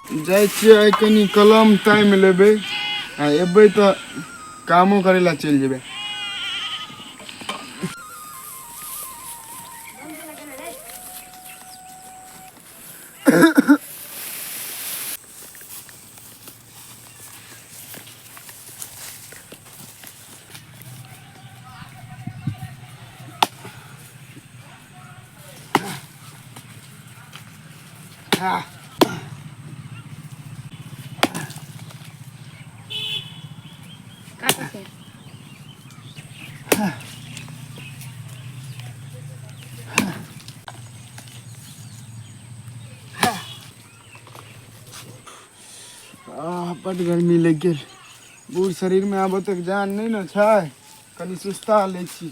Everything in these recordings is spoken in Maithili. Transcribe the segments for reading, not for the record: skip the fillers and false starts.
जाइ छियै आइ कनि कलम टाइम लेबै आ एबै तऽ कामो करै लए चलि जेबै। बड्ड गर्मी लागि गेल। बूढ़ शरीरमे आब ओतेक जान नहि ने छै, कनि सुस्ता लै छी।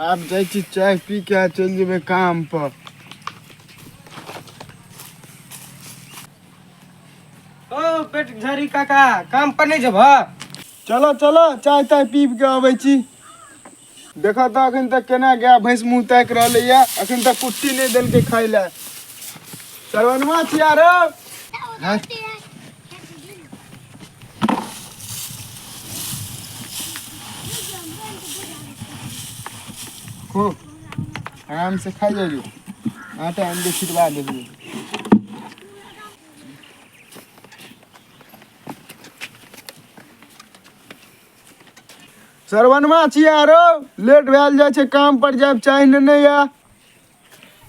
आब जाइ छी चाय पी के आ चलि जेबै काम पर। ओ पेट झरी काका, काम पर नहीं जेबह? चलो चलो, चाय ताय पीब के अबै छी। देखऽ तऽ अखन तक केना गाय भैंस मुँह ताकि रहलैया, अखन तक कुट्टी नहि देलकै खाय लए। सरवनवा छिया रो। खो, आराम से खा जाइयो, आटा आनि के छिटवा देलियै। सरवनवा छिया रो, लेट भेल जाइ छै, काम पर जायब चाहे ने नहि या।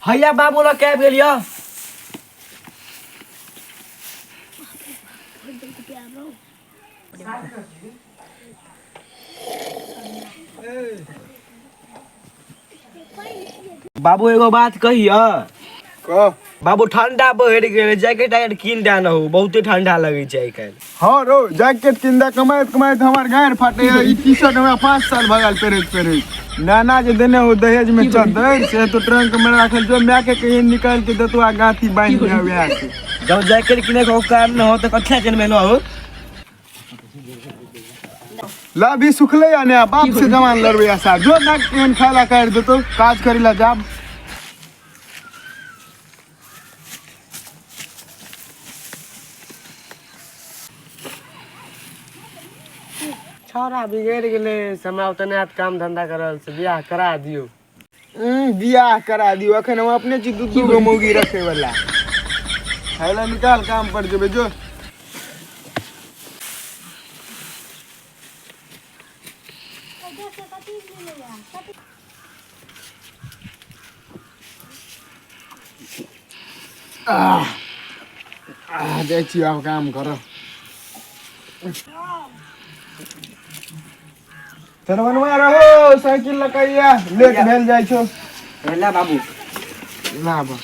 हैया बाबू लग के आबि गेलियो। बाबू एगो बात कहियो? कह। बाबू ठंडा बढ़ि गेलै, जैकेट आर कीन दए ने हौ, बहुते ठंडा लगै छै आइ काल्हि। हँ रो, जैकेट किन दे। कमाइत कमाइत हमर गाँड़ फाटे। ई टी शर्ट हमरा 5 साल भऽ गेल पहिरैत पहिरैत। नाना जे देने हो दहेज में चद्दर, से तो ट्रंक में राखल जो, माय के कहियो निकाल के देतो आ गांठी बांधि लिहा वएह से। जब जैकेट किने के औकात न हो तऽ कथिया जनमेलो हो? ला भी सुखले या ने बाप से जवान लड़बे आशा जो ना केहन खाला काटि देतो। काज करै ला जाब। छौड़ा बिगड़ि गेलै, समय ओतने आत काम धंधा करल से बियाह करा दियौ। बियाह करा दियौ? अखन हम अपने छी दू दू गो मौगी रखे वाला। खाय ला निकाल, काम पर जेबै जो। आह, आह, जाइ छी आब काम करऽ। सरवनवा रहो, साइकिल लकैया, लेट भेल जाइ छौ। ला बाबू। लाब,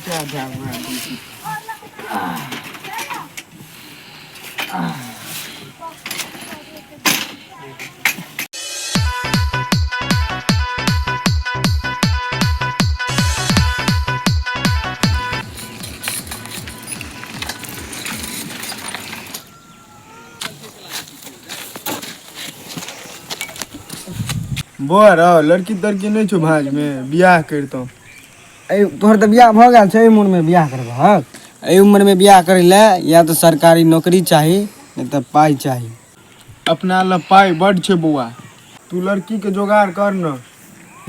जा जा। बौआ रौ, लड़की तड़की नहि छौ भाँज मे? बियाह करितहुँ। तोहर तऽ बियाह भऽ गेल छै, एहि उम्रमे बियाह करबहक? एहि उम्रमे बियाह करै लए या तऽ सरकारी नौकरी चाही, नहि तऽ पाइ चाही। अपना लग पाइ बड्ड छै बौआ, तू लड़की के जोगाड़ कर न।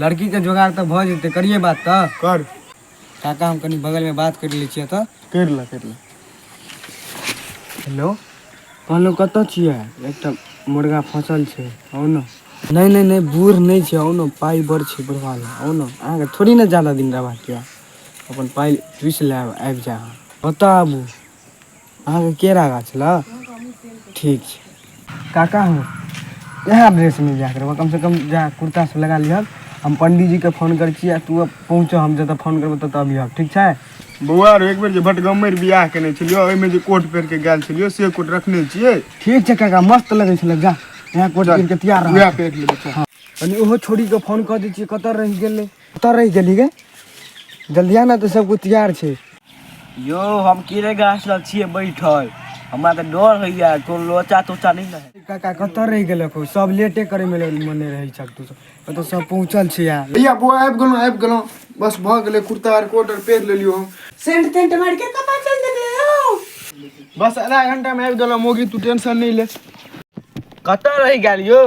लड़कीके जोगाड़ तऽ भऽ जेतै, करियै बात तऽ। कर। काका, हम कनि बगलमे बात करि लै छियै तऽ। करि ले, करि ले। हेलो, कहलहुँ कतऽ छियै? एकटा मुर्गा फँसल छै, आउ ने। नहि नहि नहि, बूढ़ नहि छै, आउ ने, पाइ बड़ छै बुढ़वा लग, आउ ने। अहाँके थोड़ी ने ज्यादा दिन रहबाक यऽ, अपन पाइ चूसि लेब, आबि जायब अहाँ। ओतऽ आबू, अहाँके केरा गाछ लग। ठीक छै काका। हो, इएह ड्रेसमे बियाह करबै? कमसँ कम जा कुर्ता सब लगा लिहक। हम पंडीजीके फोन करै छी आ तू पहुँचऽ, हम जतऽ फोन करबै ततऽ अबिहक, ठीक छै? बौआ रो, एक बेर जे भटगम्मरि बियाह केने छलियौ, ओहिमे जे कोट पहिर के गेल छलियौ, से कोट रखने छियै? ठीक छै काका, मस्त लगै छलै। जा, इएह कोट पहिर के तैयार रह। उएह पहिर लेबै, चल। कनि ओहो छोड़ीके फोन कऽ दै छियै, कतऽ रहि गेलै? कतऽ रहि गेली गे? जल्दी आ ने तऽ, सब कुछ तैयार छै। यो हम केरे गाछ लग छियै बैठल, हमरा तऽ डर होइया कोनो लोचा तोचा नहि ने है। काका कतऽ रहि गेलक हो? सब लेटे करे में मने रहै छक तू सब, कतऽ सब पहुँचल छै यार। भैया बौआ आबि गेलहुँ, आबि गेलहुँ, बस भऽ गेलै, कुर्ता आर कोट आर पहिर लेलियौ हम। सेंट तेंट मारि के कतऽ चलि गेलियै यौ? बस आधा घंटा में आबि गेलहुँ मोगी, तू टेंशन नहि ले। कतऽ रहि गेल यौ?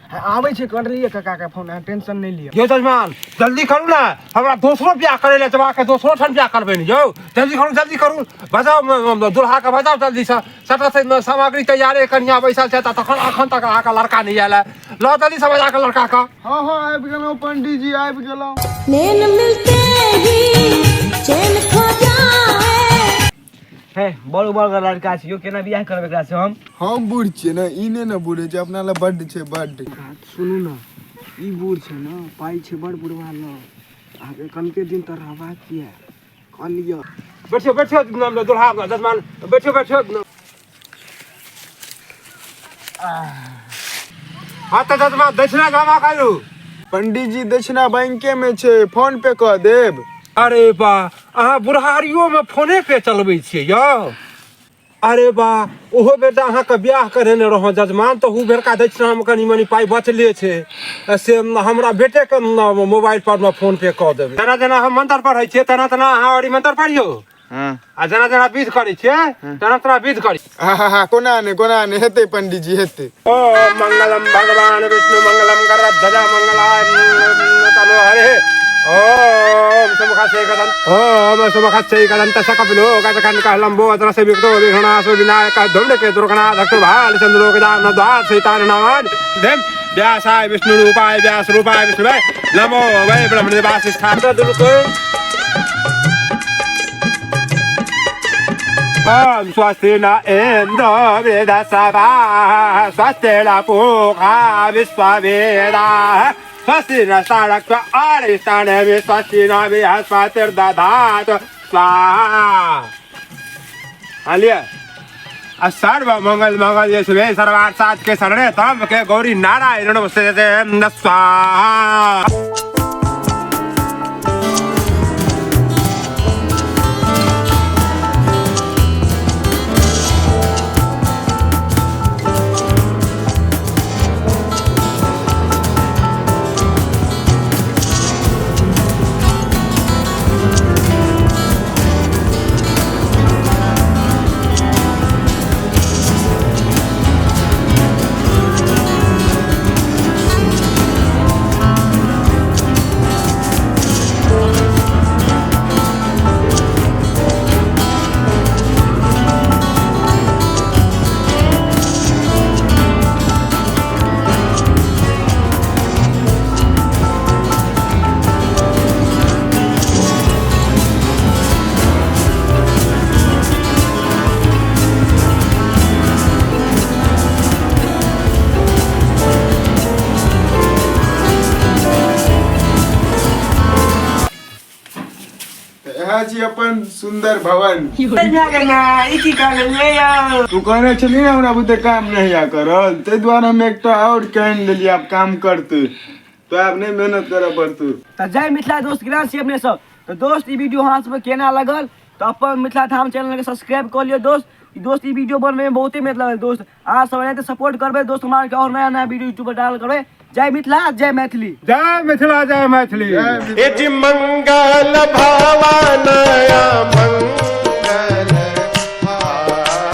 आबै छै, कर लिअ काका के फोन, अहाँ टेंशन नहि लिअ। यौ जजमान जल्दी करू ने, हमरा दोसरो बियाह करै लए जबाके दोसरो ठाम बियाह करबै ने यौ। जल्दी करू, जल्दी करू, बजाउ दुल्हाके, बजाउ जल्दीसँ। सभटा सामग्री तैयारे, कनिया बैसल छै, तखन अखन तक अहाँके लड़का नहि आयल है। लऽ जल्दीसँ बजा कऽ लड़काके। हँ हँ आबि गेलहुँ पंडीजी, आबि गेलहुँ। नैन मिलते ही चैन खो जाए। हे बड़ बड़ लड़का छै यौ, केना बियाह करबै एकरा से हम? हम बूढ़ छियै ने, ई नहि ने बूढ़ छै, अपना लए बड्ड छै, बड्ड। बात सुनू ने, ई बूढ़ छै ने, पाइ छै बड़ बुढ़वा लग, अहाँके कनिके दिन तऽ रहबाक यऽ, कऽ लिअ। बैठियौ बैठियौ दुल्हा जजमान, बैठियौ बैठियौ। हाँ तऽ जजमान दक्षिणा जमा करू। पंडीजी दक्षिणा बैंके में छै, फोन पे कऽ देब। अरे बा, अहाँ बुढ़ारियोमे फोने पे चलबै छियै यौ? अरे बा, ओहो बेर तऽ अहाँके बियाह करेने रहौं जजमान, तऽ ओ बेरका दक्षिणामे कनि मनि पाइ बचले छै, से हमरा बेटेके मोबाइल पर मे फोन पे कऽ देबै। जेना जेना हम मंत्र पढ़ै छियै तेना तेना अहाँ आओर ई मंत्र पढ़ियौ, आ जेना जेना विध करै छियै तेना तेना विध करी। हा हा हा, कोना नहि, कोना नहि हेतै पंडीजी, हेतै। ओम मंगलम भगवान विष्णु मंगलम गरुड़ध्वज मंगलाय तनो हरे। ओम सुमुखस्यैकदन्त, ओम सुमुखस्यैकदन्त सकपिलो गजकनक लम्बोदर से विकटो विघ्नासु विनायक धुण्डके दुर्गणा धक्तुभाल चंद्रो गजानन द्वार सीतान नामान देम व्यासाय विष्णु रूपाय व्यास रूपाय विष्णुवे नमो वै ब्रह्म निवास स्थान दुर्गे। ओम स्वस्ति न इन्द्र वेदसवा स्वस्ति न पूषा विश्ववेदाः स्वस्ति न तारक अरिष्टानेमि स्वस्ति न बृहस्पतिर्दधातु स्वाहा। हाँ लिया। आ सर्व मंगल मंगल शिवे सर्वार्थ साध के शरणे तम के गौरी नारायण नमस्ते स्वाहा। इएह छी अपन सुंदर भवन। ई की कहलियै यौ? तू कहने छली ने हमरा बुते काम नहीं आ करल, ताहि दुआरे हम एकटा और कानि लेलियै, आब काम करतै तो आब नहीं मेहनत करऽ पड़तौ। तऽ जय मिथिला दोस्त, केना छी अपने सब? तऽ दोस्त ई वीडियो अहाँ सबके केना लगल तऽ अपन मिथिला धाम चैनल के सब्सक्राइब कऽ लिअ दोस्त। ई दोस्त ई वीडियो बनबै में बहुते मेहनत लगल दोस्त, अहाँ सब एनाहिते सपोर्ट करबै दोस्त, हमरा आरके और नया नया वीडियो यूट्यूब पर डाल करबै। जय मिथिला, जय मैथिली। जय मिथिला, जय मैथिली। जय मिथिला। मंगल भवन